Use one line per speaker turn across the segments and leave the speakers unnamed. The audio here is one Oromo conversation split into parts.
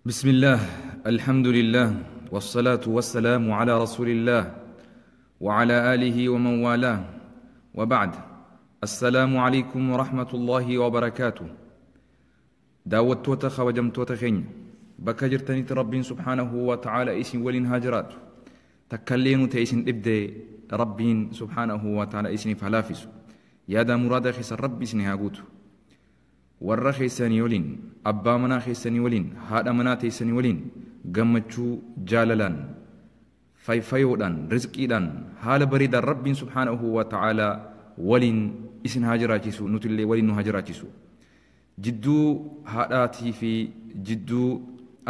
بسم الله، الحمد لله، والصلاة والسلام على رسول الله وعلى آله ومن والاه، وبعد. السلام عليكم ورحمة الله وبركاته. داوتوتا خبجمتوتا خين بكا جرتني ربين سبحانه وتعالى إسن ولين هاجرات تكلينو تيسن إبدي ربين سبحانه وتعالى إسن فلافسو يا دا مراد خيس ربي إسن هاقوتو warra keessanii waliin, abbaa manaa keessanii waliin, haadha manaa teessanii waliin gammachuu jaalalaan, fayfayoodhaan, rizqiidhaan, haala bareedaan Rabbiin subhaanahu wa ta'aalaa waliin isin haa jiraachisu, nutillee waliin nu haa jiraachisu. Jidduu haadhaatii fi jidduu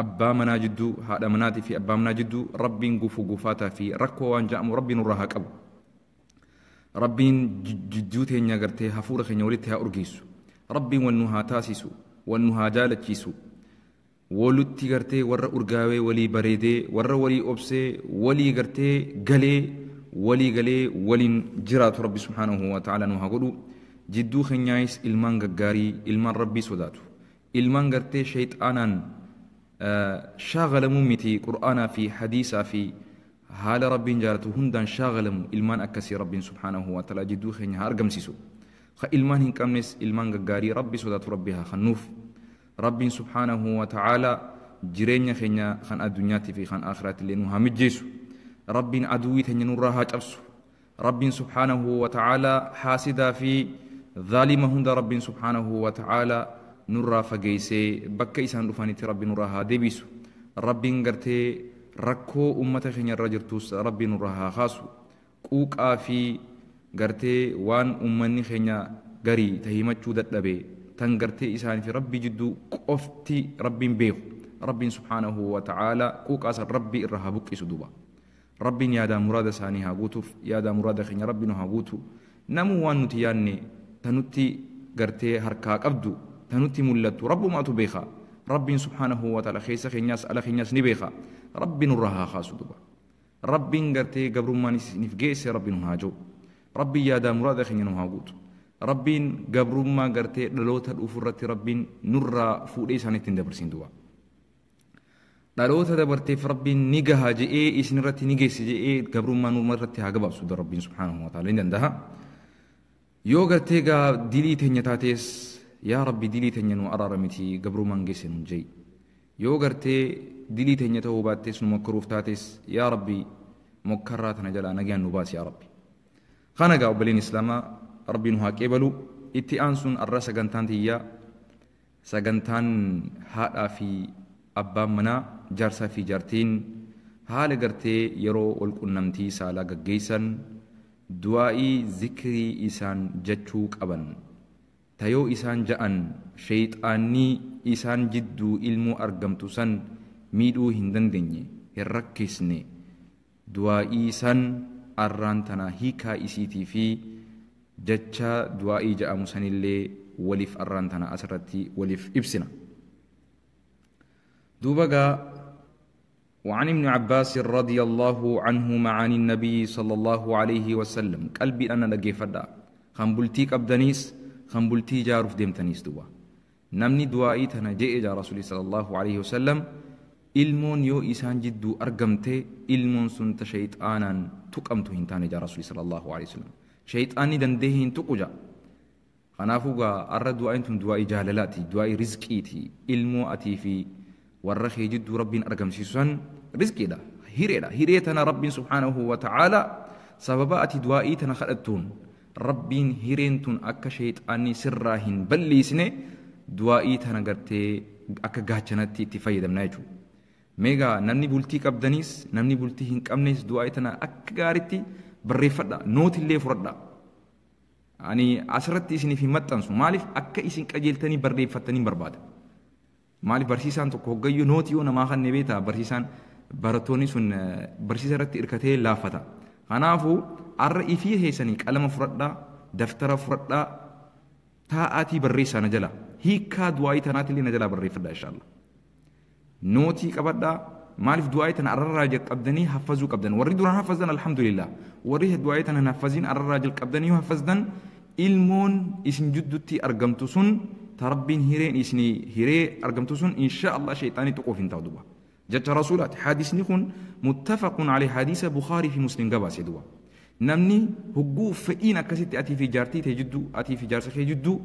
abbaa manaa jidduu, haadha manaatii fi abbaa manaa jidduu Rabbiin gufuu gufaataa fi rakkoo waan jedhamu Rabbiin nurraa haa qabu. Rabbiin jidduu teenya gartee hafuura keenya walitti haa urgeessu. Rabbiin wal nu haa taasisu, wal nu haa jaalachiisu. Walitti gartee warra urgaawee walii bareedee, warra walii obsee, walii gartee galee, walii galee waliin jiraatu Rabbi subhaanahu wa ta'ala nu haa godhu. Jidduu keenyaayis ilmaan gaggaarii, ilmaan Rabbii sodaatu. Ilmaan gartee shayxaanaan shaagalamuu miti Qur'aanaa fi hadiisaa fi haala Rabbiin jaalatu hundaan shaagalamu ilmaan akkasii Rabbiin subhaanahu wa ta'ala jidduu keenya haa argamsiisu. Ilmaan hin qabnes ilmaan gaggaarii Rabbi sodaatu Rabbi haa kennuuf. Rabbiin subhaanahu wa ta'ala jireenya keenya kan addunyaatii fi kan aakhiraatti illee nu haa mijjeessu. Rabbiin aduwwii teenya nurraa haa cabsu. Rabbiin subhaanahu wa ta'ala haasidaa fi zaalima hunda Rabbiin subhaanahu wa ta'ala nurraa fageessee bakka isaan dhufanitti Rabbi nurraa haa deebisu. Rabbiin gartee rakkoo uummata keenya irra jirtus Rabbi nurraa haa kaasu. Quuqaa fi gartee waan uummanni keenya garii tahimachuu dadhabe tan gartee isaanii fi Rabbi jidduu qofti Rabbiin beeku. Rabbiin subhaanahu wa ta'ala quuqaa san Rabbi irra haa buqqisu duuba. Rabbiin yaadaa muraada isaanii haa guutuuf, yaadaa muraada keenya Rabbi nu haa guutu. Namuu waan nuti yaadne tanutti gartee harkaa qabdu tanutti mul'attu Rabbumaatu beeka. Rabbiin subhaanahu wa ta'ala keessa keenyaas ala keenyaas ni beeka. Rabbi nurra haa kaasu duuba. Rabbiin gartee gabrummaan isiniif geesse Rabbi nu haa jiru. Rabbiin yaadaa muraada keenya nu haa guutu. Rabbiin gabrummaa gartee dhaloota dhufu irratti Rabbiin nurraa fuudhee isaanitti hin dabarsin duuba. Dhaloota dabarteef Rabbiin ni gaha je'ee isin irratti ni geesse je'ee gabrummaa nurma irratti haa gabaabsu Rabbiin subhaanahu wa ta'ala ni danda'a. Yoo gartee gaa dilii teenya taates yaa Rabbi dilii teenya nu araaramiti gabrummaan geesse nun je'i. Yoo gartee dilii teenya ta'uu baattes nu mokkoruuf taates yaa Rabbi mokkarraa tana jalaa nagaan nu baasi yaa Rabbi. Kana gaa obboleen Islaamaa Rabbi nu haa qeebalu. Itti aansuun arra sagantaan tiyyaa sagantaan haadhaa fi abbaan manaa jaarsaa fi jaartiin haala gartee yeroo wal qunnamtii saalaa gaggeessan du'aa'ii zikrii isaan jechuu qaban tayoo isaan ja'an shayxaanni isaan jidduu ilmoo argamtu san miidhuu hin dandeenye hin rakkisne du'aa'ii san arraan tana hiikaa isiitii fi jecha du'aa'ii ja'amu sanillee waliif arraan tana asirratti waliif ibsina. Duuba gaa وعن ابن عباس رضي الله عنهما عن النبي صلى الله عليه وسلم قلبي أنا لقي فدا خنبلتي قبدنيس خنبلتي جارف ديمتنيس دوا نمني دعائي تنا جاء جا رسول صلى الله عليه وسلم ilmoon yoo isaan jidduu argamte ilmoon sun ta shayxaanaan tuqamtu hin taane jaa Rasuuli sallallahu alaihi wasallam. Shayxaanni dandee hin tuqu jaa. Kanaafuu gaa arra du'aayin tun du'aa'ii jaalalaati, du'aa'ii rizqiiti. Ilmoo atii fi warra kee jidduu Rabbiin argamsiisu san rizqiidha, hireedha. Hiree tana Rabbiin subhaanahu wa ta'aala sababa ati du'aa'ii tana kadhattuun Rabbiin hireen tun akka shayxaanni sirraa hin balleessine du'aa'ii tana gartee akka gaachanatti itti fayyadamna jechuudha. Meegaa namni bultii qabdaniis namni bultii hin qabnes du'aa'ii tana akka gaariitti barreeffadha, nootillee fudhadha. Ani asirratti isiniif hin maxxansu maaliif akka isin qajeeltanii barreeffattanii barbaada. Maaliif barsiisaan tokko hoggayyuu nootii yoo namaa kan beektaa barsiisaan barattoonni sun barsiisa irratti hirkatee laaffata. Kanaafuu arra ifii keessanii qalama fudhadhaa, daftara fudhadhaa, taa'aatii barreessaa na jala. Hiikkaa du'aa'ii tanaatillee na jalaa barreeffadhaa inshaallah. Nootii qabadhaa maaliif du'aa'ii tana arrarraa jalqabdanii haffazuu qabdan. Warri duraan haffazdan alhamdulillah. Warri du'aa'ii tana hin haffazin arrarraa jalqabdanii yoo haffazdan ilmoon isin jidduutti argamtu sun Ta rabbiin hireen isinii hiree argamtu sun insha Allah shayxaanii tuquuf hin ta'u duba. Jecha rasuulaati. Hadisni kun muttafaqun alayhi, hadiisa Bukhaarii fi Muslim gabaase duba. Namni hogguu fedhiin akkasitti atii fi jaartii ta'e jidduu, atii fi jaarsa kee jidduu,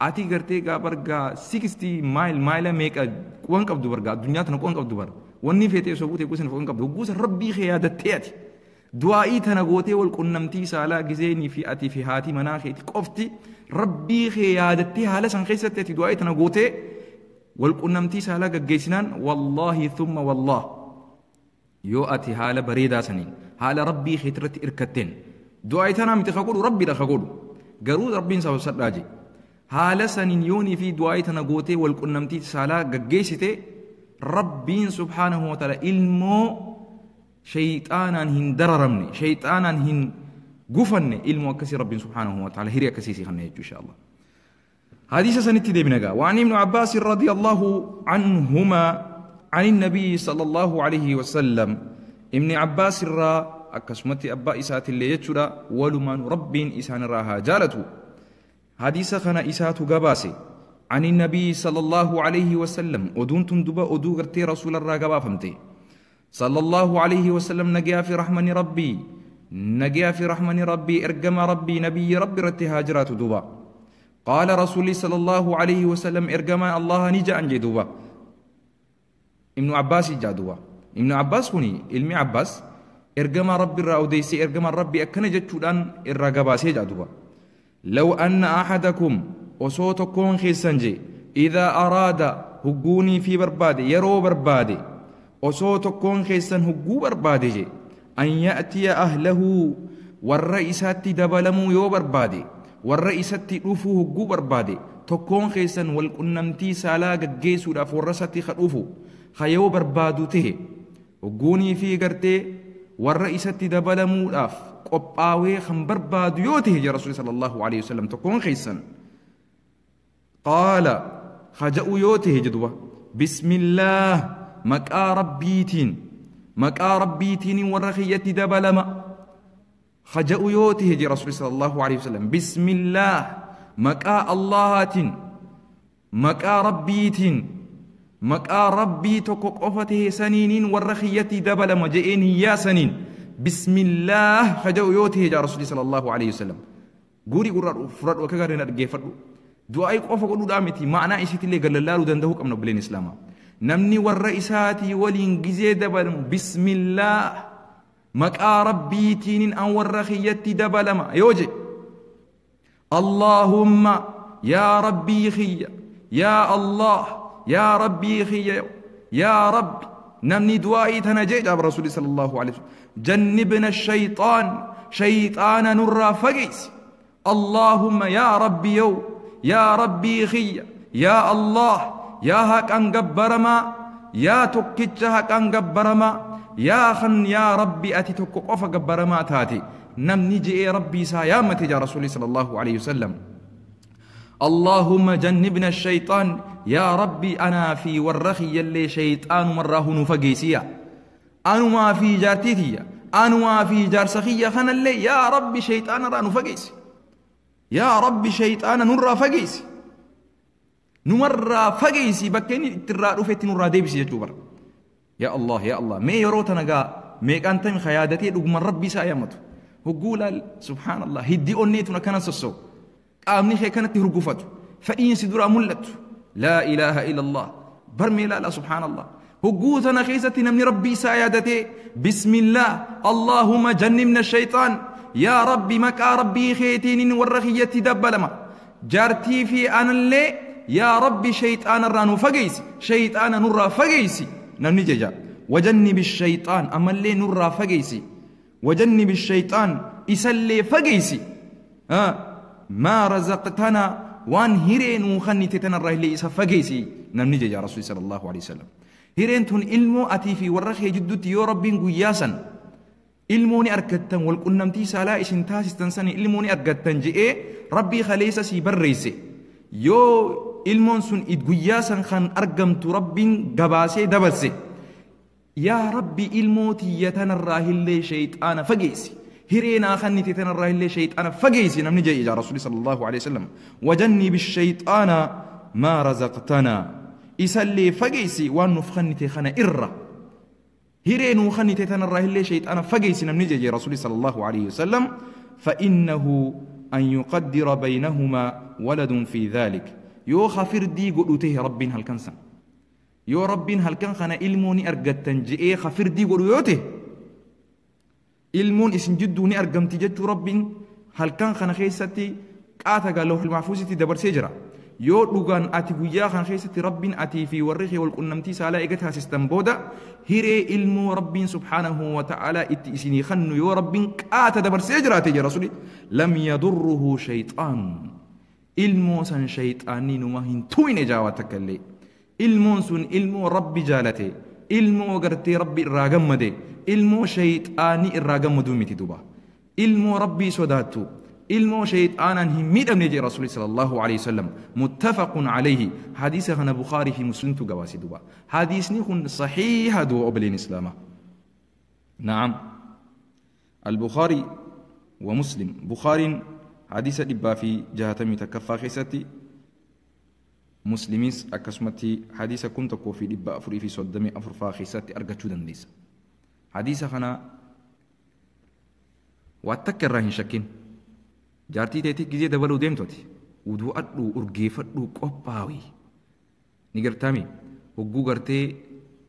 ati gartee gaa bargaa 60 maayil maayila meeqa quban qabdu bargaa addunyaa tana quban qabdu bara. Wanni feetee osoo buutee gosa quban qabdu hogguu san rabbii kee yaadattee ati. Du'aa'ii tana gootee wal qunnamtii saalaa gizeenii fi atii fi haati manaa keeti qofti rabbii kee yaadattee haala san keessatti ati du'aa'ii tana gootee wal qunnamtii saalaa gaggeessinaan, wallaahi thumma wallaah, yoo ati haala bareedaa saniin haala rabbii keetirratti irkatteen, du'aa'ii tanaa miti ka godhu, rabbiidha ka godhu, garuu rabbiin sababsadhaa je, haala saniin yoonii fi du'aa'ii tana gootee wal qunnamtii saalaa gaggeessite, rabbiin subhaanahu wa ta'ala ilmoo shayxaanaan hin dararamne, shayxaanaan hin gufanne, ilmoo akkasii rabbiin subhaanahu wa ta'ala hirii akkasii si kenna jechuu insha Allah. حديث سنتي دي بنغا. وعن ابن عباس رضي الله عنهما عن النبي صلى الله عليه وسلم، ابن عباس را akkasumatti abbaa isaatillee jechuudha, walumaan rabbiin isaanirraa haa jaalatu. Hadiisa kana isaatu gabaase. عن النبي صلى الله عليه وسلم, oduun tun duba oduu gartee rasuularraa gabaafamte صلى الله عليه وسلم. Nagayaa fi rahmani rabbii, nagayaa fi rahmani rabbii ergama rabbii, nabiyyi rabbi irratti haa jiraatu duba. قال رسولي صلى الله عليه وسلم, ergamaan الله ni ja'an jee duba. Ibnu Abbaas jaa duba. Ibnu Abbaas kuni ilmi Abbaas ergama rabbi irraa odeessee, ergama rabbi akkana jechuudhaan irraa gabaasee jaa duba. لو أن أحدكم, osoo tokkoon keessan je, إذا أراد, hugguunii fi barbaade, yeroo barbaade, osoo tokkoon keessan hugguu barbaade je, أن يأتي أهله, warra isaatti dabalamuu yoo barbaade, warra isatti dhufuu hugguu barbaade, tokkoon keessan wal qunnamtii saalaa gaggeessuudhaaf warra isatti ka dhufu ka yoo barbaadu tahe, hugguunii fi gartee warra isatti dabalamuudhaaf qophaawee kan barbaadu yoo tahe jee rasuuli صلى الله عليه وسلم, tokkoon keessan قال haja'u yoo tahe jedhuba, بسم الله, maqaa rabbiitiin, maqaa rabbiitiin warra kiyyatti dabalama haja'u yoo tahe jee rasuuli صلى الله عليه وسلم, بسم الله, maqaa allahaatiin, maqaa rabbiitiin, maqaa rabbii tokko qofa tahe saniiniin warra kiyyatti dabalama je'een hiyyaa saniin بسم الله haja'u yoo tahe jaa rasuuli صلى الله عليه وسلم. Guurii gurraa fudhadhu, akka gaariin dhaggeeffadhu. Du'aa'ii qofa godhuudhaa miti, ma'anaa isiitillee gallallaaluu danda'uu qabna. Obboleen islaamaa, namni warra isaatii waliin gizee dabalamu بسم الله, maqaa rabbiitiin an warra kiyyatti dabalama yoo je, اللهم, yaa rabbii kiyya, yaa allah, yaa rabbii kiyya, yaa rabbi, namni du'aa'ii tana jee jaaba rasuuli صلى الله عليه وسلم, جنبنا الشيطان, shayxaana nurraa fageessi. اللهم, yaa rabbi yow, yaa rabbii kiyya, yaa allah, yaa haqan gabbaramaa, yaa tokkicha haqan gabbaramaa, yaa kan yaa rabbi ati tokko qofa gabbaramaa taate, namni je'ee rabbii isaa yaammate jaa rasuuli صلى الله عليه وسلم, اللهم جنبنا الشيطان, yaa rabbi anaa fi warra kiyyallee shayxaanumarraa nu fageessiya. Anumaa fi jaartii tiyya, anumaa fi jaarsa kiyya kanallee, yaa rabbi shayxaanarraa nu fageessi, yaa rabbi shayxaana nurraa fageessi, numarraa fageessi, bakka inni ittirraa dhufetti nurraa deebisi jechuu bara. Yaa allah, yaa allah, mee yeroo tana gaa meeqaan tami yaadatee dhuguman rabbi isaa yaammatu? Hogguu laal, subhaanallah, hiddi onneetun akkana sossoo, qaamni kee kanatti hurgufatu, fedhiinsi duraa mul'atu. لا إله إلا الله. Barmee laala, subhaanallah, hogguu tana keessatti namni rabbi isaa yaadatee بسم الله اللهم جنبنا الشيطان, yaa rabbi maqaa rabbii keetiin warra kiyyatti dabbalama, jaartii fi anallee, yaa rabbi shayxaanarraa nu fageessi, shayxaana nurraa fageessi namni jeja, وجنب الشيطان, ammallee nurraa fageessi, وجنب الشيطان, isallee fageessi, ما رزقتنا, waan hiree nuu kennite tanarraa illee isa fageessi namni jeja rasuuli صلى الله عليه وسلم. Hireen tun ilmoo atii fi warra kee jidduutti yoo rabbiin guyyaa san ilmoo ni argattan, wal qunnamtii saalaa isin taasistan sani ilmoo ni argattan je'ee rabbii kaleessa sii barreesse, yoo ilmoon sun guyyaa san kan argamtu rabbiin gabaasee dabarse, yaa rabbi ilmoo tiyya tanarraa illee shayxaana fageessi, hiree naa kennite tanarraa illee shayxaana fageessi namni je'e jaa rasuuli صلى الله عليه وسلم, وجنب الشيطان. ما رزقتنا إسلي فقيسي وان نفخنتي خنا إرّا هيري نوخنتي تنا الراه شيطان فقيسي نمني رسول صلى الله عليه وسلم فإنه أن يقدر بينهما ولد في ذلك يو خفر دي قلوته رب هل كان سن يو رب هل كان خنا إلموني أرقتن جئي خفر دي قلوته إلمون إسن جدوني أرقمت جدت رب هل كان خنا خيستي قاتا لوح المحفوظ دبر سجرة يو دوغان أتي غيا خان خيستي رب أتي في ورخي والقنمتي سالا إيجتها سيستم بودا هيري إلمو رب سبحانه وتعالى إتي خن يو رب قاتا دبر سجرة تجي رسولي لم يضره شيطان إلمو سن شيطاني نما هنتوين جاوتك اللي إلمو سن إلمو رب جالتي إلمو غرتي ربي الراغمدي إلمو شيطاني الراغمدو متي دوبا إلمو ربي سوداتو إلمو شيطانا هميد أمني رسول صلى الله عليه وسلم متفق عليه حديث خنا بخاري في مسلم تقواسي دوبا حديث نخن صحيح دو أبلين إسلاما نعم البخاري ومسلم بخاري حديث دبا في جهة متكفى خيستي مسلميس أكسمتي حديث كنت كوفي دبا أفري في صدمي أفرفا خيستي أرجو دنديس حديث خنا واتكر راهن شكين جارتي تيتي جزية دبلو ديمتوتي ودو أدو أرجيفتو قباوي نيجرتامي وجو غرتي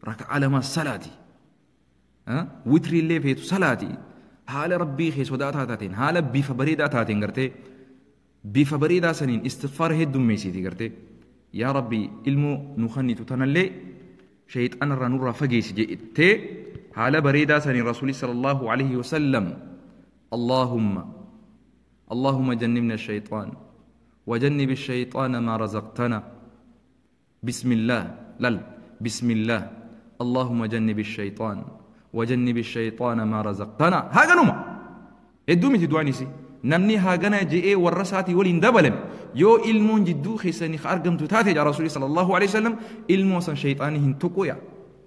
ركع على ما صلاتي ها وتري اللي فيتو صلاتي حال ربي خيس وداتها تاتين حال بيفبريدا تاتين غرتي بيفبريدا سنين استغفار هدو ميسيتي غرتي يا ربي إلمو نخني تتنلي شيطان الرنور فجيس جئت حال بريدا سنين رسول صلى الله عليه وسلم اللهم جنبنا الشيطان وجنب الشيطان ما رزقتنا بسم الله لل بسم الله اللهم جنب الشيطان وجنب الشيطان ما رزقتنا هاغا نوما ادومي تدوانيسي نمني هاغنا جي ورساتي ولين دبلم يو إلمون جدو خيسني خارجم تاتي يا رسول صلى الله عليه وسلم إلمو سن شيطاني هنتقويا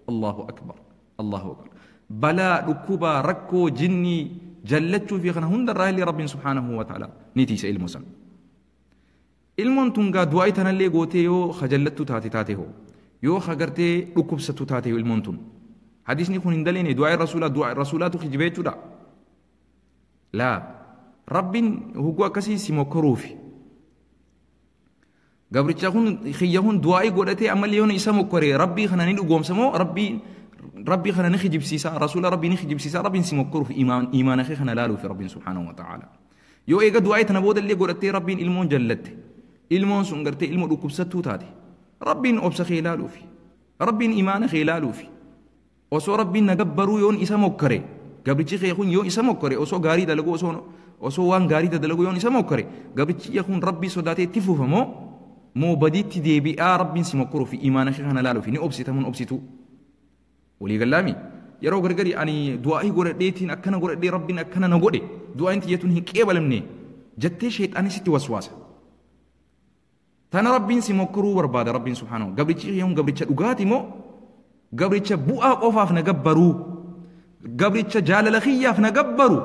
الله أكبر الله أكبر بلا ركوبا ركو جني جلتو في خنا هند الراهل رب سبحانه وتعالى نيتي سئل مسلم إلمون تنغا دعاي تنالي غوتي يو خجلتو تاتي تاتي هو يو خغرتي ركوب ستو تاتي هو إلمون تن حديث نيكون اندليني دعاء الرسول دعاء الرسولات خجبيتو لا لا رب هو كسي سيموكروفي قبرتشا هون خيهون دعاي غودتي عمليون إسامو كوري ربي خنا نيدو غوم ربي ربي خنا نخجب سيسا رسول ربي نخجب سيسا ربي سيموكرو في إيمان أخي خنا لالو في ربي سبحانه وتعالى يو إيجا دعاي تنبود اللي غودتي ربي إلمون جلتي إلمون سونغرتي إلمون ركوب تاتي ربي أبس خلالو في ربي إيمان خلالو في وسو ربي نجبرو يون إسامو كري قبل يخون يون إسامو كري وسو غاري دلقو وسو وان غاري دلقو يون إسامو كري قبل يخون ربي صداتي تفو فمو مو بديت دي بي ربي سيموكرو في إيمان أخي خنا لالو في ني أبسي تمون أبسيتو ولي قلامي يرو غرغري أني دعائي غرديتين أكنا غردي ربنا أكنا نغودي دعاء أنت يتون هيك إيه جتي شيطان ستي وسواس تانا ربين سيموكرو ورباد ربين سبحانه قبل شيء يوم قبل شيء أغاتي مو قبل شيء بوء أوفاف نجبرو قبل شيء جال لخياف نجبرو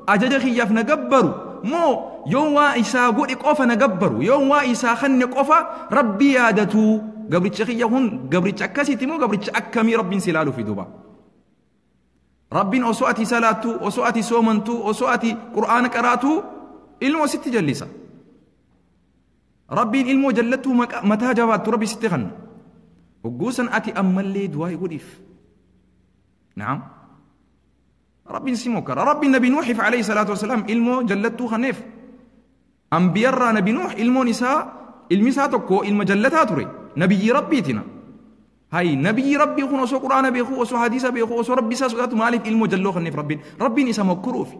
أجج خياف نجبرو مو يوم وإسا قولك أوفا نجبرو يوم وإسا خنك أوفا ربي عادتو قبل شيء يهون قبل شيء كاسيتي مو قبل شيء أكمي ربين سلالو في دوبا ربين أسوأتي سلاتو أسوأتي سومنتو أسوأتي قرآن قراتو إلمو ست جلسة ربين إلمو جلته متى جوات ربي ست خن وجوسا أتي أملي دواي وديف نعم ربي سيموكر ربي النبي نوح عليه الصلاة والسلام إلمو جلته خنيف أنبياء نبي نوح إلمو نساء إلمسا تكو إلما جلتها تري نبي ربي تنا هاي نبي ربي خون وسو قرآن بيخو وسو حديث بيخو وسو ربي ساسو مالك إلمو جلو خنيف ربي ربي نساء مكروفي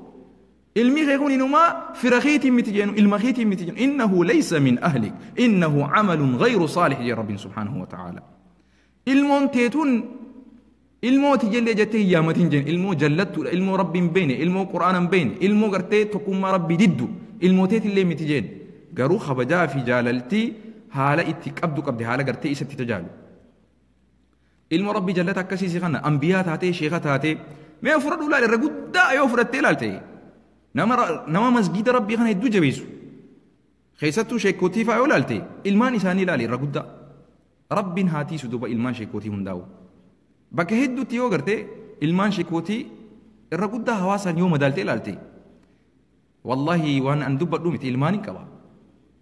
إلمي خيكون إنما فرخيتي متجين إلمخيتي متجين إنه ليس من أهلك إنه عمل غير صالح يا رب سبحانه وتعالى إلمون تيتون إلمو تجلي جته يا متنجن إلمو جلت إلمو رب بينه إلمو قرآن بينه إلمو قرتي تقوم ما ربي ددو إلمو تيت اللي متجين قرو خبجا في جاللتي هالة اتك أبدو قبدي هالة قرتي إستي تجالو إلمو ربي جلتك كسيسي خنا أنبياء تاتي شيخة تاتي ما يفرد ولا الرجل دا يفرد تلالتي نما مسجد ربي خنا يدو جبيسو Keessattuu sheekotii fa'aa yoo ilaalte ilmaan isaanii ilaali irra guddaa. Rabbiin haa tiisu duuba ilmaan sheekotii hundaa'u. Bakka hedduutti yoo garte ilmaan sheekotii irra guddaa hawaasaan yoo madaalte ilaalte. Wallaahi waan an dubbadhu miti, ilmaan hin qaba.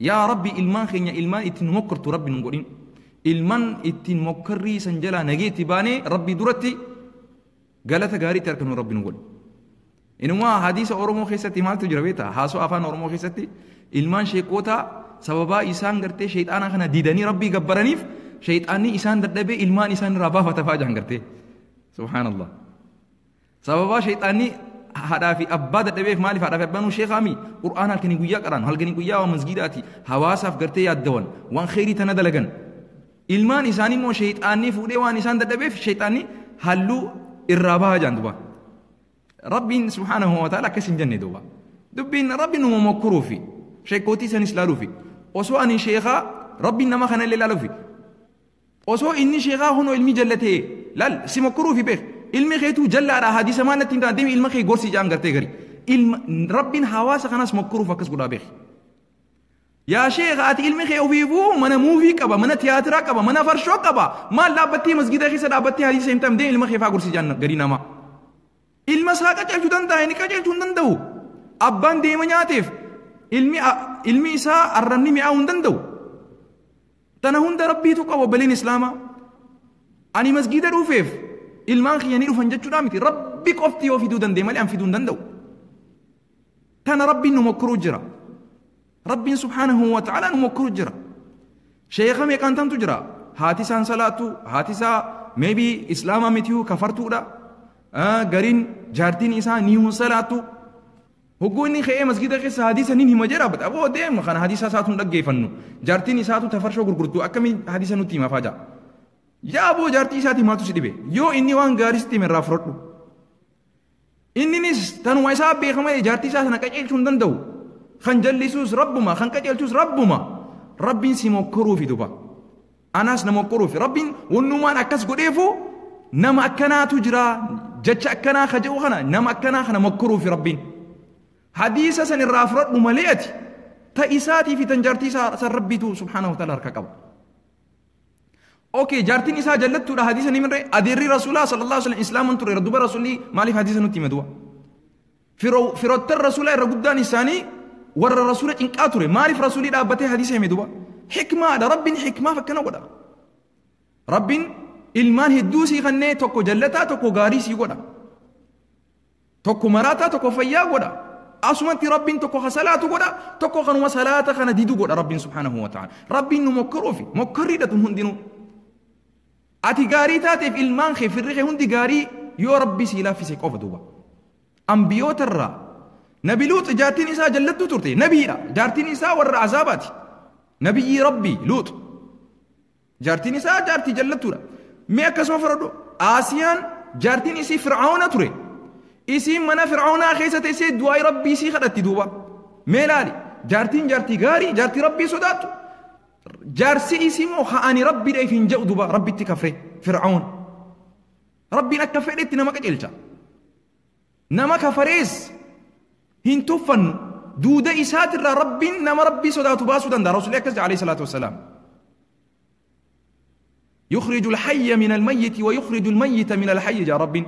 Yaa Rabbi, ilmaan keenya ilmaan ittiin mokkortu Rabbi nun godhin. Ilmaan ittiin mokkorrii san jalaa nageetti baanee Rabbi duratti galata gaariitti harka nu Rabbi nu godhe. Inumaa hadiisa Oromoo keessatti maaltu jira beektaa? Haasoo afaan Oromoo keessatti ilmaan sheekootaa sababaa isaan gartee sheexaana kana didanii Rabbii gabbaraniif sheexaanni isaan dadhabee ilmaan isaan irraa baafata fa'aa jahan gartee. Subhaanallah. Sababaa sheexaanni haadhaa fi abbaa dadhabeef, maaliif haadhaa fi abbaan sheekaami Qur'aana halkanii guyyaa qaraan, halkanii guyyaa waan masgiidaati hawaasaaf gartee yaaddawan, waan kheyrii tana dalagan. Ilmaan isaanii immoo sheexaanni fuudhee waan isaan dadhabeef sheexaanni halluu irraa bahaa jaan duba. Rabbiin subhaanahu wa ta'ala akkas hin jenne duuba. Dubbiin Rabbi numa mokkuruufi sheekootii sanis laaluufi, osoo ani sheekaa Rabbiin nama kana illee laaluufi, osoo inni sheekaa hunoo ilmi jallatee laal si mokkuruufi beek, ilmi keetuu jallaadha, hadiisa maal natti hin taane, deemi ilma kee gorsi jaan gartee gari. Ilma Rabbiin hawaasa kanas mokkuruuf akkas godhaa beek. Yaa sheekha, ati ilmi kee ofiifuu mana muuvii qaba, mana tiyaatiraa qaba, mana farshoo qaba, maal dhaabbattee masgida keessa dhaabbattee hadiisa hin taane, deemi ilma kee faa gorsi jaan garii namaa. Ilma isaa qajeelchuu danda'a, inni qajeelchuu hin danda'u. Abbaan deema nyaateef ilmi isaa arrabni mi'aawuu hin danda'u. Tana hunda Rabbiitu qaba obboleen Islaamaa. Ani masgiida dhufeef ilmaan kiyya ni dhufan jechuudha miti. Rabbi qofti yoo fiduu danda'e malee an fiduu hin danda'u. Tana Rabbiin nu mokkoruu jira. Rabbiin subhaanahu wa ta'ala nu mokkoruu jira. Sheeka meeqaan tantu jira. Haati isaan salaatu, haati isaa maybe Islaama mitiyuu kafartuudha. Gariin jaartiin isaa ni hun salaatu. Hogguu inni ka'ee masgida keessa hadiisa nin hima jedha, aboo deema, kana hadiisa isaatu hin dhaggeeffannu. Jaartiin isaatu tafarshoo gurgurtu, akkamiin hadiisa nutti hima faa ja'a. Yaa aboo, jaartii isaatii maaltu si dhibe? Yoo inni waan gaarii sitti hime irraa fudhadhu. Inninis tanuma isaa beeka malee jaartii isaa sana qajeelchuu hin danda'u. Kan jallisuus Rabbuma, kan qajeelchuus Rabbuma. Rabbiin si mokkoruufi duba. Anaas na mokkoruufi. Rabbiin wannumaan akkas godheefu nama akkanaatu jira, jecha akkanaa ka jedhu kana, nama akkanaa kana mokkoruufi Rabbiin. Hadiisa san irraa fudhadhu malee ati ta isaatii fi tan jaartii isaa san Rabbiitu subhaanahu wa ta'ala harka qaba. Okay, jaartiin isaa jallattuudha, hadiisa ni mirre, adeerri Rasuulaa sallallahu alaihi wasallam islaaman ture, duba Rasuulli maaliif hadiisa nutti hime duba? Firottan Rasuulaa irra guddaan isaanii warra Rasuula cinqaa ture, maaliif Rasuulii dhaabbatee hadiisa hime duba? Hikmaadha, Rabbiin hikmaaf akkana godha. Rabbiin ilmaan hedduu sii kannee tokko jallataa, tokko gaarii sii godha. Tokko maraataa, tokko fayyaa godha. Asumatti Rabbiin tokko ka salaatu godha, tokko kanuma salaata kana didu godha Rabbiin subhaanahu wa ta'ala. Rabbiin nu mokkoruufi mokkorriidha tun hundinuu. Ati gaarii taateef ilmaan kee firri kee hundi gaarii yoo Rabbi sii laaffise qofa duuba. Ambiyoota irraa Nabi Luux jaartiin isaa jallattuu turte, nabiidha. Jaartiin isaa warra azaabaati. Nabiyyii Rabbii Luux. Jaartiin isaa jaartii jallattuudha. Mee akkasuma fudhadhu. Aasiyaan jaartiin isii Fir'aawna ture. Isiin mana Fir'aawnaa keessa teessee du'aa Rabbii isii kadhatti duuba. Mee laali, jaartiin jaartii gaarii, jaartii Rabbii sodaattu. Jaarsi isii immoo ha'ani Rabbiidhaaf hin jedhu duuba, Rabbitti kafre Fir'aawn. Rabbiin akka fedhetti nama qajeelcha. Nama kafarees hin tuffannu. Duuda isaatirraa Rabbiin nama Rabbii sodaatu baasuu danda'a. Rasuulli akkas jedha alayhi salaatu wassalaam. يخرج الحي من الميت ويخرج الميت من الحي جا رب،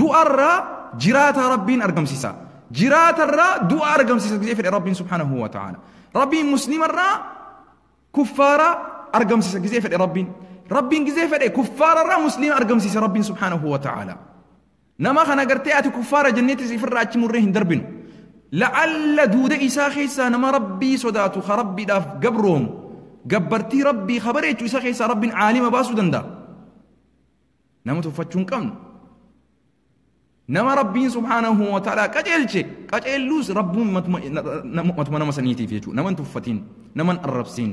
du'arraa jiraata Rabbiin argamsiisa. Jiraatarraa du'a argamsiisa gisee fedhe Rabbiin subhaanahu wa ta'ala. Rabbiin muslimarraa kuffaara argamsiisa gisee fedhe Rabbiin. Rabbiin gisee fedhe kuffaararraa muslima argamsiisa Rabbiin subhaanahu wa ta'ala. Nama kana gartee ati kuffaara jenneetis ifirraa achi murree hin darbinu. La'alla duuda isaa keessaa nama Rabbii sodaatu, ka Rabbiidhaaf gabroomu, gabbartii Rabbii kabareechu isa keessaa Rabbiin caalima baasuu danda'a. Nama tuffachuu hin qabnu. Nama Rabbiin subhaanahu wa ta'ala qajeelche, qajeelluus Rabbuun matuma nama saniitiif jechuudha. Nama hin tuffatiin, nama hin arrabsiin.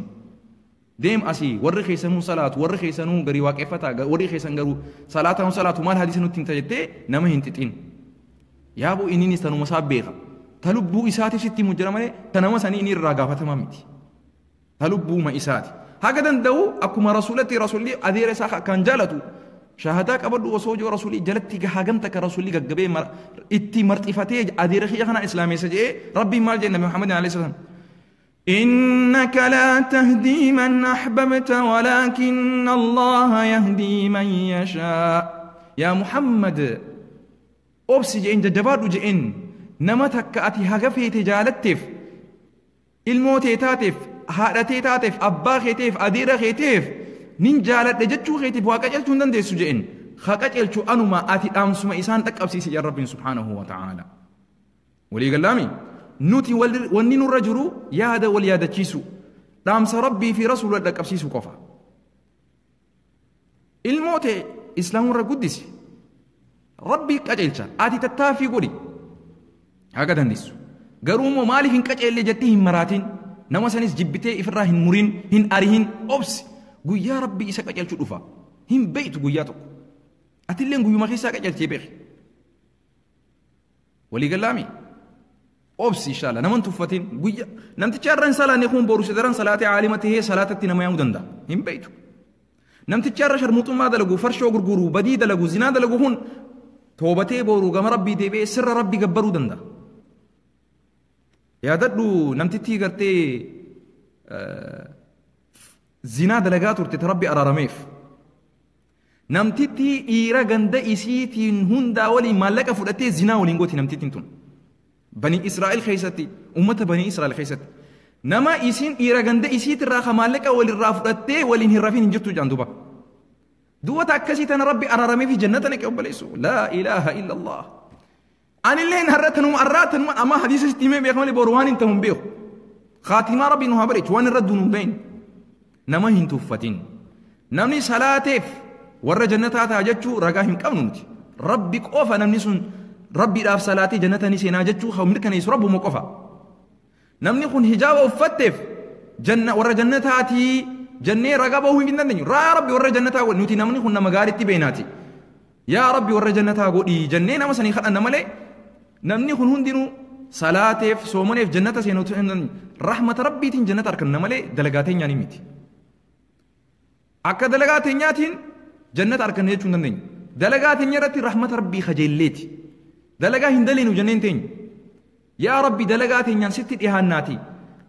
Deem asii, warri keessanuu salaatu, warri keessanuu garii waaqeffataa, warri keessan garuu salaataan salaatu, maal hadiisa nutti himta jettee nama hin xixin. Yaaboo, inninis tanuma isaa beeka. Ta lubbuu isaatiif sitti himu jira malee ta nama sanii inni irraa gaafatamaa miti. Ta lubbuuma isaati. Haga danda'u akkuma Rasuulatti, Rasuulli adeera isaa akkaan jaalatu, shahadaa qabadhu osoo jiru Rasuulli jalatti hagam takka Rasuulli gaggabee itti marxifatee adeera kiyya kanaan islaameessa jedhee, Rabbiin maal jedhe Nabi Muhammad alayhi salaam? إنك لا تهدي من أحببت ولكن الله يهدي من يشاء. يا محمد أبسي جئن جبار جئن نمتك أتي هغفي تجالتف الموت تاتف هادتي تاتف أبا خيتف أدير خيتف نين جالت جتشو خيتف واقجلتو ندندسو جئن خاقجلتو أنما أتي أمسما إسان تك أبسي يا رب سبحانه وتعالى. ولي قلامي نوتي ونين الرجل يادا واليادا تشيسو دامس ربي في رسول الله أبسيسو قفا الموت إسلام الرقدس ربي قجلتا آتي تتافي قولي هكذا ندسو قرومو مالي هن قجل جتيهم مراتين نما سنس جبتي إفراهن مرين هن أريهن أبس قو يا ربي إسا قجلتو دفا هن بيت قو ياتو أتلين قو يمخيسا قجلتي بيخ. ولي قلامي أبس إن شاء الله نمن تفتين قويا نمت تشارن صلاة نكون بروس درن صلاة عالمته هي صلاة التنمية ما يمدندا هم بيتو نمت تشار شرموط ما دلقو فرشو غرغرو بدي دلقو زنا دلقو هون توبتي بورو غم ربي دبي سر ربي جبرو دندا يا ددو نمت تيغرتي زنا دلقات تربي أرارميف نمت تي إيرا غند إسيتين هوندا ولي مالك فرتي زنا ولينغوتي نمت تنتون بني إسرائيل خيستي أمة بني إسرائيل خيستي نما إسين إيرا غند إسيت الراخ مالك ولي الرافرتي ولي هرافين جرتو جاندوبا دوة أكسيتنا ربي أرارمي في جنتنا كأبليسو لا إله إلا الله. أنا اللي هرتنهم أراتنهم أما حديث استيمي بيخمالي بوروان انتهم بيخ خاتمة ربي نها بريت وان الردون بين نما هنتوفتين نمني صلاتف ور جنتها تاجتشو رقاهم كمنوتي ربك أوفا نمني سن ربي راف صلاتي جنة نسينا جتشو خو ملكنا يسرب مقفا نمني خون حجاب وفتف جنة ورا جنتاتي جنة رقبه من دنيا را ربي ورا جنتا نوتي نمني خون مغارتي بيناتي يا ربي ورا جنتا غودي جنة نما سني خدنا ملي نمني خون هندينو صلاتف صومنف جنة سينو رحمة ربي تين جنة أركن ملي دلغاتين يعني ميتي أكا دلغاتين ياتين جنة أركن يجون دنيا دلغاتين يرتي رحمة ربي خجلتي دلقا هندلين وجننتين يا ربي دلقاتين ين ست إهاناتي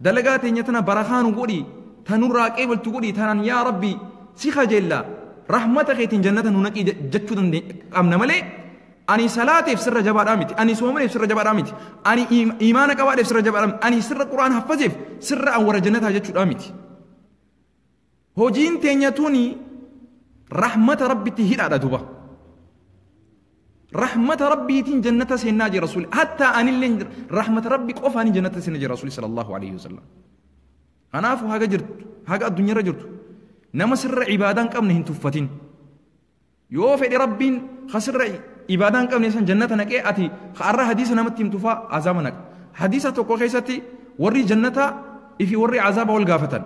دلقاتين يتنا برخان وقولي تنور قبل تقولي تنان يا ربي سيخا جلا رحمتك يتن جنة هناك جتشو أمنا ملي أني صلاتي في سر جبار أمتي أني صومني في سر جبار أمتي أني إيمانك أوادي في سر جبار أمتي أني سر القرآن حفظي سر أور جنة جتشو أمتي هوجين تنيتوني رحمة ربي تهيل على دوبا رحمة ربي تين جنة سيناجي رسول حتى أن اللي رحمة ربي قف أن جنة سيناجي رسول صلى الله عليه وسلم. أنا أفو هاجا جرت هاجا الدنيا رجرت نما سر عبادان كم نهن تفتين يوفي ربين خسر عبادان كم نسان جنة نك أتي خارة حديث نما تيم تفا عذابنك حديثة تقول خيستي وري جنة إفي وري عذاب والغافتن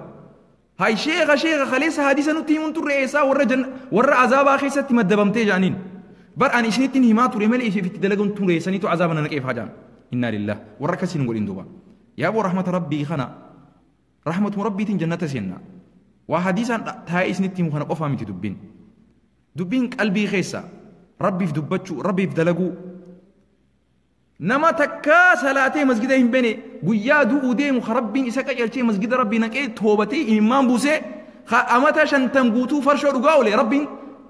هاي شيخ شيخ خليص حديثة نتيم ترئيسا وري جن وري عذاب خيستي مدبمتي جانين بر أن إشنتين هما تريمل إيش في تدلقون تريسني تو عذابنا نكيف هجان إنا لله وركسين نقول إندوبا يا أبو رحمة ربي خنا رحمة ربي تين جنة سينا وحديثا تاي إشنتين مخنا قفا متي دبين دبين قلبي خيسا ربي في دبتشو ربي في دلقو نما تكا صلاتي مسجدهم بني قيا دو ودي مخربين إسكا يلشي مسجد ربي نكي توبتي إمام بوسي خا أمتا شنتم قوتو فرشو رقاولي ربي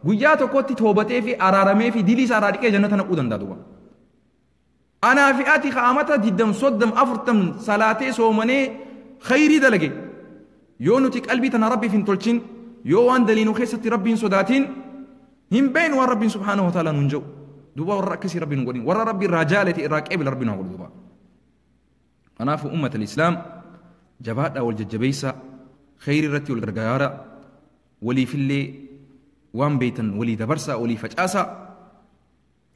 guyyaa tokkotti toobatee fi araaramee fi dilii isaa irraa dhiqee jannata naquu danda'a duuba. Anaa fi ati kaa'amata 20 30 40 salaatee soomanee khayrii dalage yoo nuti qalbii tana rabbiif hin tolchin yoo waan daliinuu keessatti rabbiin sodaatiin hin beeknu waan rabbiin subhaanahu wa ta'ala nuun jedhu duuba warra akkasii rabbiin nu godhin warra rabbi irraa jaalate irraa qeebila rabbiin nu godhu duuba. Kanaafuu ummata islaam jabaadhaa wal jajjabeessa khayrii irratti wal gargaara waliifillee وان بيتن ولي دبرسا ولي فجاسا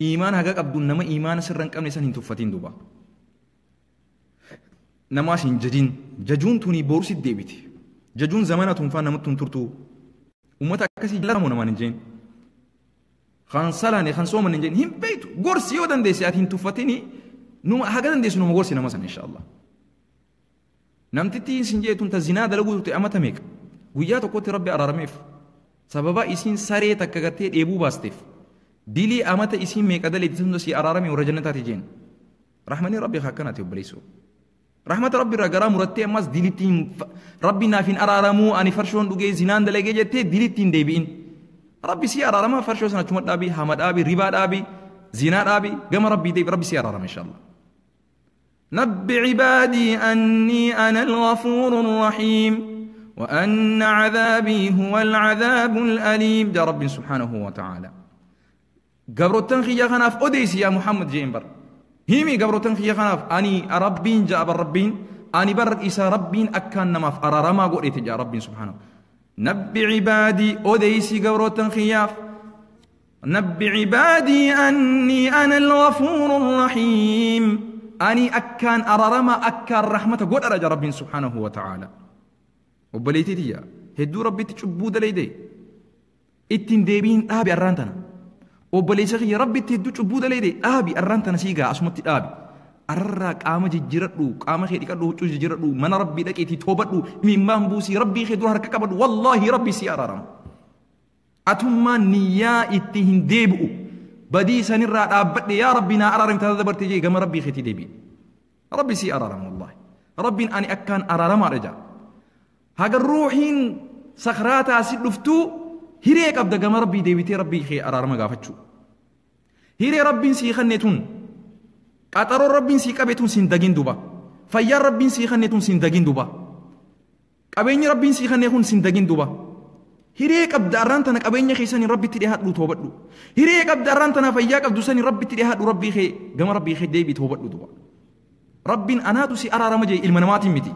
إيمان هجا قبضون نما إيمان سرن قمني سن هنتفتين دوبا نما سين ججين ججون توني بورسي ديبتي ججون زمانة تنفا نمتون ترتو أمتا كسي جلامو نما نجين خان صلاني خان صوم نجين هم بيتو غورسي ودن ديسي أتين تفتيني نما هجا دنديسو نما غورسي نما سن إن شاء الله نمتتين سنجيتون تزنا دلقو تي أمتا ميك وياتو كوتي ربي أرارميف سببا إسين ساري تكغتي ديبو باستيف ديلي أمتا إسين ميك أدلي تسندو سي أرارمي ورجنتا تجين رحمني ربي خاكنا تيوبليسو. Rahmata Rabbi irraa garaa murattee ammas dilitti hin Rabbi naaf hin araaramuu ani farshoon dhugee zinaan dalagee jettee dilitti hin deebi'in. Rabbi si araarama farshoo sana achuma dhaabi, hama dhaabi, ribaa dhaabi, zinaa dhaabi, gama Rabbii deebi Rabbi si araarama inshallah. نبئ عبادي أني أنا الغفور الرحيم وأن عذابي هو العذاب الأليم جاء رب سبحانه وتعالى. قبرتن خيا خناف أديس يا محمد جيمبر هيمي قبرتن خيا خناف أني ربين جاء ربين أني بر إسا ربين أكان نماف أرارما قريت جاء رب سبحانه. نبئ عبادي أديس قبرتن خياف نبئ عبادي أني أنا الغفور الرحيم أني أكان أرارما أكان رحمة قد أرجى رب سبحانه وتعالى. وبليتي تيا هدو ربي تشبو دليدي اتن ديبين آبي أرانتنا وبليتي يا ربي تهدو تشبو دليدي آبي أرانتنا سيغا أسمتي آبي أراك قام جيرتلو قام خيري كدو جيرتلو من ربي لك تي توبتلو ممن بوسي ربي خيدو هركا كبدو والله ربي سي أرارم أتما نيا اتهن ديبو بدي سنرى أبد يا ربي نا أرارم تدبرت جي كما ربي خيتي ديبي ربي سي أرارم والله ربي أني أكان أرارم أرجع هاga ruuxiin sakraataa si dhuftuu hiree qabda gama rabbii deebitee rabbii kee araarama gaafachuu. Hiree rabbiin sii kenne tun qaxaroo rabbiin sii qabe tun siin dagin duba. Fayyaan rabbiin sii kenne tun siin dagin duba. Qabeenyi rabbiin sii kenne kun siin dagin duba. Hiree qabda arraan tana qabeenya keessanii rabbitti dhiyaadhu toobadhu. Hiree qabda arraan tana fayyaa qabdu sanii rabbitti dhiyaadhu rabbii kee gama rabbii kee deebii toobadhu duba. Rabbiin anaatu si araarama jee ilma namaatiin miti.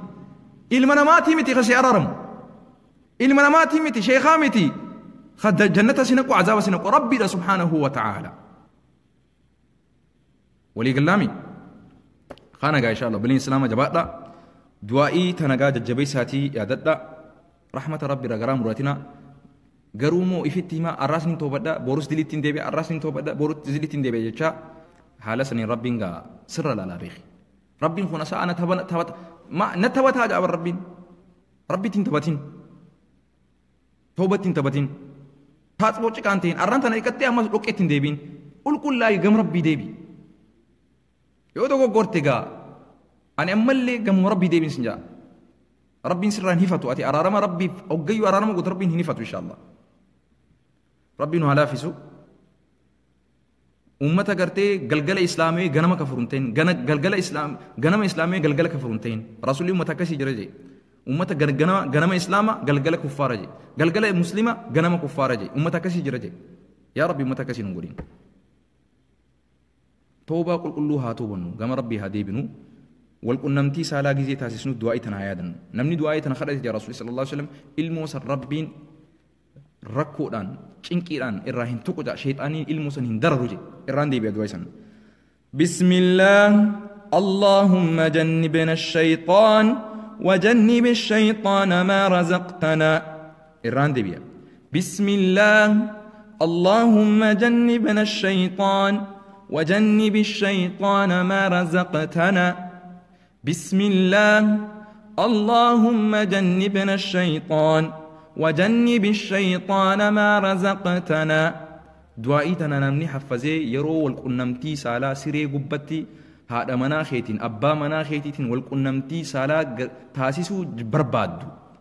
Ilma namaatii miti kasi araaramu ilma namaatii miti sheekhaa miti jannata si naqu azaaba si naqu rabbiidha subhaanahu wa ta'aala. Walii gallaami kana gaa insha Allah biliin islaama jabaadha du'aa'ii tana gaa jajjabeessaatii yaadadha rahmata rabbi irraa garaa muratina garuu moo ifitti himaa arraas ni toobadha borus dilitti hin deebi'a arraas ni toobadha borus dilitti hin deebi'a jecha haala saniin rabbiin gaa sirra laalaa beeki. Rabbiin kun asaa ana taphata ما نتبتها جاب ربين ربي تنتبتين توبتين تبتين تاتبوش كانتين أرانتنا إكتي أما لوكيتين ديبين قل كل لا يجم ربي ديبي يودو غورتيغا أنا أملي جم ربي ديبين سنجا ربي سران هفتو أتي أرارما ربي أوجيو أرارما قلت ربي هنفتو إن شاء الله ربي نهلافسو ummata gartee galgala islaamii ganama kafurunteen galgala islaam ganama islaamii galgala kafurunteen rasuulli ummata akkasii jira jee ummata ganama islaama galgala kuffaara jee galgala muslima ganama kuffaara jee ummata akkasii jira jee yaa rabbi ummata akkasii nun godhin toobaa qulqulluu haa toobannu gama rabbii haa deebinu walqunnamtii saalaa gizee taasisnu du'aa'ii tana haa yaadannu namni du'aa'ii tana kadhate jaa rasuulli sallallahu alaihi wasallam ilmoo san rabbiin rakkoodhaan cinqiidhaan irraa hin tuqu jaa sheexaaniin ilmoo san hin dararu jee irraan deebi'a du'aa isan. Bismillah Allahumma jannibna ash-shaytaan wa jannib ash-shaytaana maa razaqtana irraan deebi'a. Bismillah Allahumma jannibna ash-shaytaan wa jannib ash-shaytaana maa razaqtana. Bismillah Allahumma jannibna ash-shaytaan وجنب الشيطان ما رزقتنا. دعائي تنا نمني حفظي يرو والقنمتي سالا سري قبتي هذا مناخيتين أبا مناخيتين والقنمتي سالا تاسيسو برباد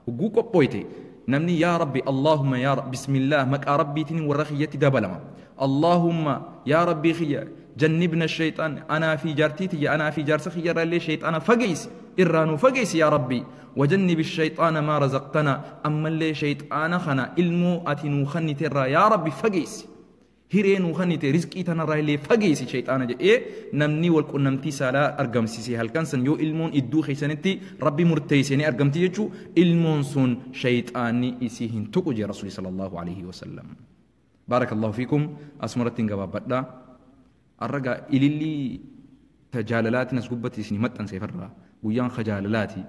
وقوكو بويتي نمني يا ربي اللهم يا رب بسم الله مك ربي تين ورخيتي دبلما اللهم يا ربي خيا جنبنا الشيطان أنا في جارتي أنا في جارس خيا اللي شيطان فقيس إرانو فقيس يا ربي وجنب الشيطان ما رزقتنا أما اللي شيطان خنا إلمو أتنو خني ترى يا ربي فقيس هيرينو خني رزقي تنا اللي فقيس شيطان جاء إيه نمني والقنمتي سالا أرقم سيسي هل كان سن يو إلمون إدو خيسنتي ربي مرتيسني أرقمتي يجو إلمون سن شيطاني إسيهن تقجي رسول صلى الله عليه وسلم. بارك الله فيكم أسمرتين قبابتنا الرجا إللي تجاللات ناس قبتي سني متن سيفرها ويان خجاللاتي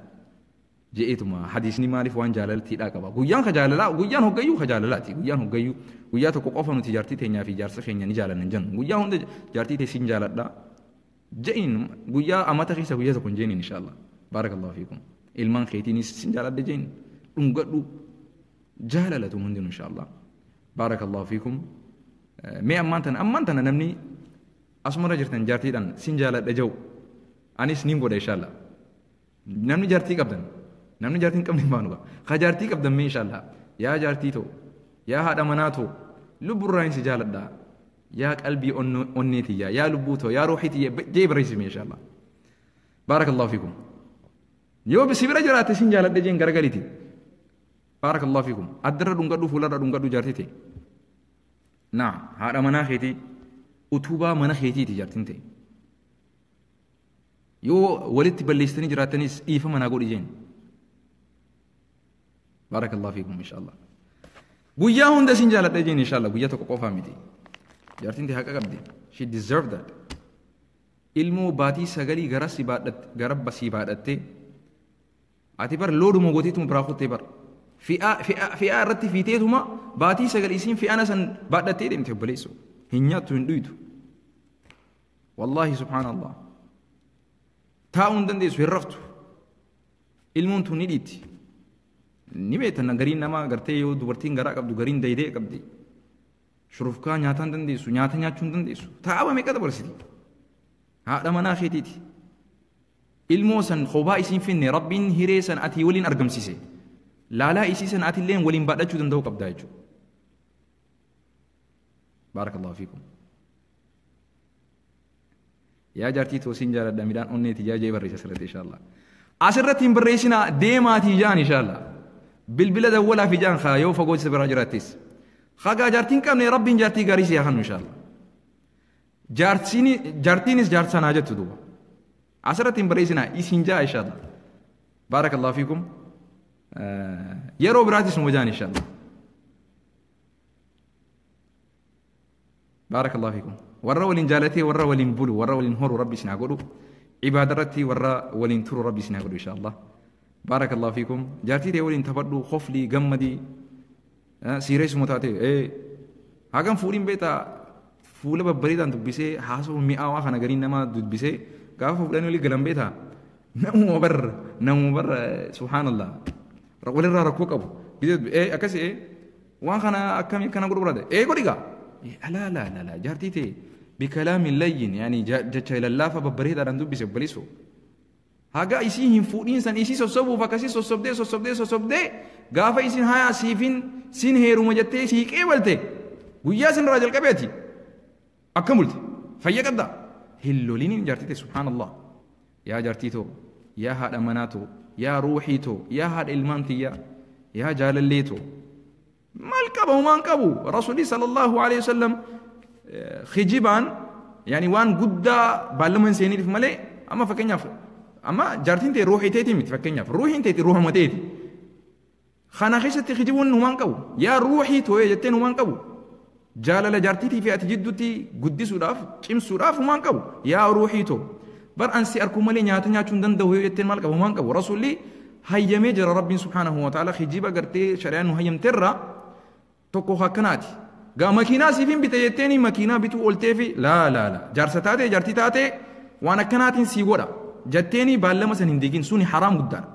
جئتما حديثني مالف وان جاللتي لا قبا ويان خجاللا ويان هو جيو خجاللاتي ويان هو جيو ويا تكو قفن تجارتي تنيا في جارس خينيا نجالن جن ويا هند جارتي تسين جاللا جئين ويا أما تخيس ويا تكون جين إن شاء الله. بارك الله فيكم إلمان خيتيني سين جالل جين ونقدو جاللتهم هندن إن شاء الله. بارك الله فيكم مي أمانتنا نمني أسمر جرتن جارتي دان سين جالل جو أني سنين قد إن شاء الله. Namni jaartii qabdan, namni jaartii hin qabne hin baanu. Ka jaartii qabdan mee inshallah. Yaa jaartii too, yaa haadha manaa too, lubburraa hin si jaaladha. Yaa qalbii onnee tiyya, yaa lubbuu too, yaa ruuxii tiyya jee barreessi mee inshallah. Baarakallahu fiikum. Yoo si bira jiraatte sin jaaladhe jeen garagaliti. Baarakallahu fiikum. Addarra dhungadhu, fuularra dhungadhu jaartii ta'e. Naa haadha manaa keetii, utubaa mana keetiiti jaartiin ta'e. Yoo walitti balleessitanii jiraattanis dhiifama naa godhi jeen. Baarakallahu fiikum inshallah. Guyyaa hunda sin jaaladha jeen inshallah, guyyaa tokko qofaa miti. Jaartiin ta'e haqa qabdi. She deserve that. Ilmoo baatii 9 gara si baadhatte, gara basii baadhattee ati bar looduma gooteetuma biraa kuttee bar. Fi'aa irratti fiiteetuma baatii 9 isiin fi'aana san baadhattee deemte obboleessoo. Hin nyaattu, hin dhuytu. Wallaahi subhaanallah. Taa'uu hin dandeessu, hin raftu. Ilmoon tun ni dhiitti. Ni beektan, gariin namaa gartee yoo dubartiin garaa qabdu gariin daydee qabdi. Shurufkaa nyaataa hin dandeessu, nyaata nyaachuu hin dandeessu. Taa'aba meeqa dabarsiti? Haadha manaa keetiiti. Ilmoo san kophaa isiin finne, Rabbiin hiree san ati waliin argamsiise. Laalaa isii san atillee waliin baadhachuu danda'uu qabda jechuudha. Baarakallahu fiikum. Yaa jaartii too, siin jaaladha, midhaan onneeti jaa jee barreessa asirratti inshallah. Asirratti hin barreessinaa, deemaatii jaan inshallah. Bilbila dawwalaa fi jaan kaa yoo fagoo isa biraa jiraattis. Hagaa jaartiin qabne, Rabbiin jaartii gaarii si haa kennu inshallah. Jaartiinis jaarsa naa jettu duuba. Asirratti hin barreessinaa, isin jaa inshallah. Baarakallahu fiikum. Yeroo biraatis numa jaan inshallah. Baarakallahu fiikum. Warra waliin jaalatee, warra waliin bulu, warra waliin horu Rabbi isin haa godhu. Ibaada irratti warra waliin turu Rabbi isin haa godhu inshallah. Baarakallahu fiikum. Jaartii ta'e waliin taphadhu, koflii, gammadii. Siireessuma taate hagam fuudhiin beektaa, fuula babbareedaan dubbisee, haasawuu mi'aawaa kana gariin namaa dubbisee gaafa fuudhanii olii galan beektaa, namuma bar subhaanallah walirraa rakkoo qabu. Akkasi waan kana akkamii akkana godhu barbaade godhi gaa. Laa laa laa laa, jaartii ta'e bikalaamin layyin, yaani jecha lallaafa babbareedaadhaan dubbise obboleessoo. Haga isii hin fuudhiin san isii sossobuuf akkasii sossobdee sossobdee sossobdee, gaafa isin hayaa siifin sin heeruma jettee sii qeebalte, guyyaa sin irraa jalqabeeti akkam bulte, fayya qabda, hin loliniin jaartii ta'e. Subhaanallah. Yaa jaartii too, yaa haadha manaa too, yaa ruuxii too, yaa haadha ilmaan tiyyaa, yaa jaalallee too, maal qaba? Humaan qabu. Rasuulli sallallahu alaihi wasallam kijibaan yaani waan guddaa baallama hin seeniif malee, amma fakkeenyaaf amma jaartiin ta'e ruuxii teeti miti, fakkeenyaaf ruuxiin teeti ruuxuma teeti. Kana keessatti kijibuun humaan qabu. Yaa ruuxii too'ee jetteen humaan qabu. Jaalala jaartiitii fi ati jidduutti guddisuudhaaf, cimsuudhaaf humaan qabu. Yaa ruuxii too, bar ansi arkuu malee nyaata nyaachuu hin danda'u yoo jetteen maal qaba? Humaan qabu. Rasuulli hayyamee jira Rabbiin subhaanahu wa ta'ala. Kijiba gartee shari'aan nu hayyamteerra tokko akkanaati. Gaa makiinaa siif hin bite jetteeni makiinaa bituu ooltee fi laa laa laa, jaarsa taatee jaartii taatee waan akkanaatiin sii godha jetteeni baallama san hin diigin, suni haraam guddaadha.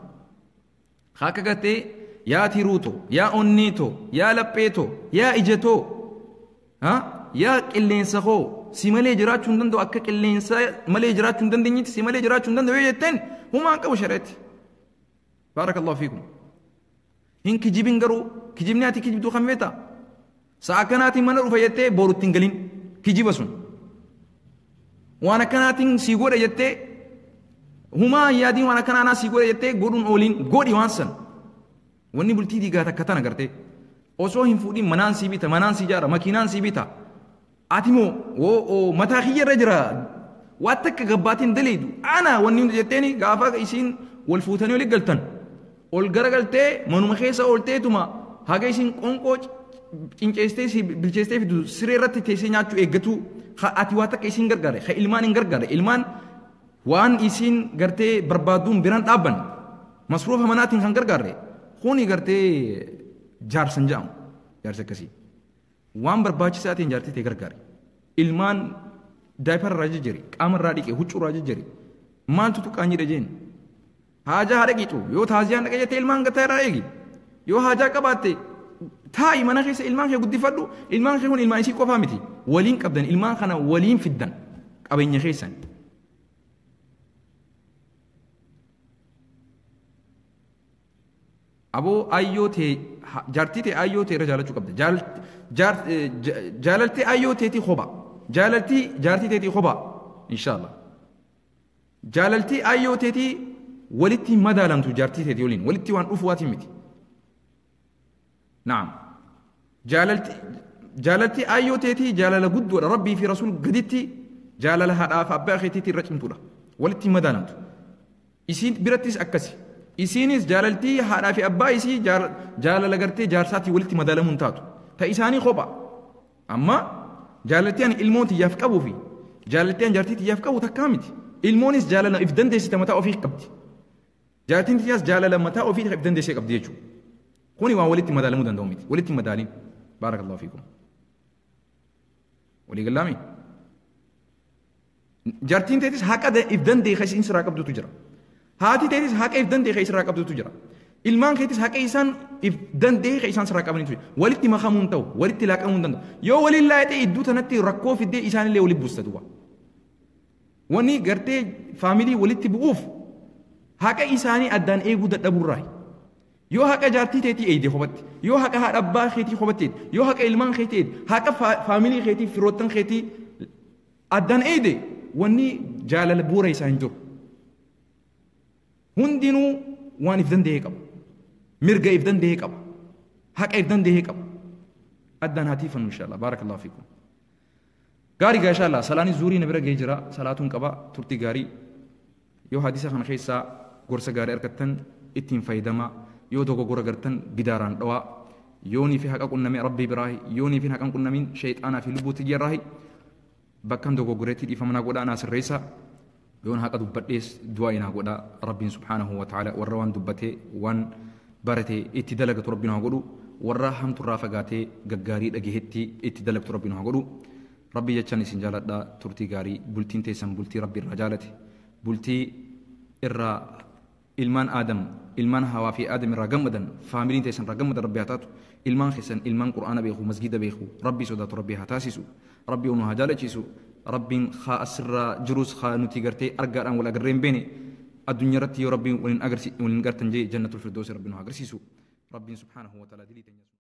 Akka gartee yaa tiruu too, yaa onnee too, yaa laphee too, yaa ija too, yaa qilleensa koo, si malee jiraachuu hin danda'u, akka qilleensa malee jiraachuu hin dandeenyetti si malee jiraachuu hin danda'u yoo jetteen humaan qabu shari'atti. Baarakallahu fiikum. Hin kijibin garuu, kijibni ati kijibtuu kan beektaa? Sa'a akkanaatiin mana dhufa jettee boru ittiin galin kijiba sun. Waan akkanaatiin sii godhe jettee humaa hin yaadiin, waan akkanaa naa sii godhe jettee godhuun ooliin, godhi waan san. Wanni bultii diigaa takka tana gartee. Osoo hin fuudhin manaan sii bita, manaan sii ijaara, makiinaan sii bita. Ati moo oo mataa kiyya irra jira, waan takka gabbaatiin daleedu ana wanni hundi jetteeni, gaafa isiin wal fuutanii olii galtan ol garagaltee manuma keessa oolteetuma haga isiin qonqoo cinceessitee si bilcheessitee fidu siree irratti teessee nyaachuu eeggatu, ati waa takka isiin gargaare, ka ilmaan hin gargaare, ilmaan waan isiin gartee barbaadduun biraan dhaabban, masruufa manaatiin kan gargaarre, kuni gartee jaarsan jedhamu jaarsa akkasii. Waan barbaachisaa ta'een jaartii ta'e gargaare. Ilmaan diaper irraa jijjiiri, qaama irraa dhiqe, huccuu irraa jijjiiri. Maaltu tuqqaan jedhe jeen. Haajaa haadha qiixu yoo taaziyaan dhaqa jettee ilmaan gataa irraa eegi. Yoo haajaa qabaatte taa'i mana keessa, ilmaan kee guddifadhu. Ilmaan kee kun ilmaan isii qofaa miti. Waliin qabdan, ilmaan kana waliin fiddan qabeenya keessan. Aboo ayyoo tee jaartii tee ayyoo tee irra jaalachuu qabda. Jaalaltee ayyoo teetii kopha. Jaalaltii jaartii teetii kopha. Inshaallah. Jaalaltii ayyoo teetii walitti madaalamtu jaartii teetii waliin walitti waan dhufu waatii miti. Naam. Jaalaltii ayyoo teetii jaalala guddoodha. Rabbii fi rasuul gaditti jaalala haadhaa fi abbaa keetiitii irra cimtuudha. Walitti madaalamtu. Isiin birattis akkasi. Isiinis jaalaltii haadhaa fi abbaa isii jaalala gartee jaarsaatii walitti madaalamuu hin taatu. Ta isaanii kopha. Amma jaalaltii ani ilmoon tiyyaaf qabuu fi jaalaltii ani jaartii tiyyaaf qabu takkaa miti. Ilmoonis jaalala if dandeessite mataa ofii qabdi. Jaartiin tiyyaas jaalala mataa ofii if dandeessee qabdi jechuudha. Kuni waan walitti madaalamuu danda'u miti. Walitti madaaliin. Baarakallahu fiikum. Walii galaami? Jaartiin teetis haqa if danda'e kan isiin sirraa qabdutu jira. Haati teetis haqa if danda'e kan isirraa qabdutu jira. Ilmaan keetis haqa isaan if danda'e kan isaan sirraa qabanitu jira. Walitti makamuu hin ta'u, walitti laaqamuu hin danda'u. Yoo waliin laayite iddoo tanatti rakkoo fiddee isaanillee walitti buusta duuba. Wanni gartee faamilii walitti bu'uuf haqa isaanii addaan eeguu dadhabuurraayi. Yoo haqa jaartii teetii eegde kophatti, yoo haqa haadha abbaa keetii kophatti eegde, yoo haqa ilmaan keetii eegde, haqa faamilii keetii firoottan keetii addaan eegde wanni jaalala bu'uura isaa hin jiru. Hundinuu waan if danda'ee qaba. Mirga if danda'ee qaba. Haqa if danda'ee qaba. Addaan haa tiifannu inshallah. Baarakallahu fiikum. Gaarii gaa inshallah. Salaani zuurii na bira ga'ee jira. Salaatuun qaba. Turtii gaarii. Yoo hadiisa kana keessaa gorsa gaarii argattan ittiin fayyadamaa. Yoo dogoggora gartan gidaaraan dhawaa. Yoonii fi haqa qunname rabbii biraahi. Yoonii fi haqa qunnamin shayxaanaa fi lubbuu tiyyarraahi. Bakkan dogoggoreetti dhiifama naa godhaa naa sirreessaa. Yoon haqa dubbadhees du'aa naa godhaa. Rabbiin subhaanahu wa ta'ala warra waan dubbatee waan barate itti dalagatu rabbiin haa godhu. Warra hamturraa fagaatee gaggaarii dhagahetti itti dalagatu rabbiin haa godhu. Rabbi jechaan isin jaaladha. Turtii gaarii bultiin teessan bultii rabbi irraa jaalate. Bultii irraa ilmaan Aadam ilmaan Hawaa fi Aadam irraa gammadan faamiliin teessan irraa gammadan rabbi haa taatu. Ilmaan keessan ilmaan Qur'aana beeku masgida beeku rabbi sodaatu rabbi haa taasisu. Rabbi onu haa jaalachiisu. Rabbiin haa asirraa jirus haa nuti gartee argaadhaan wal agarree hin beene addunyaa irratti yoo rabbiin waliin agarsi waliin gartan jee jannatul firdoosi rabbi nu haa agarsiisu. Rabbiin subhaanahu wa ta'ala dilii teenya.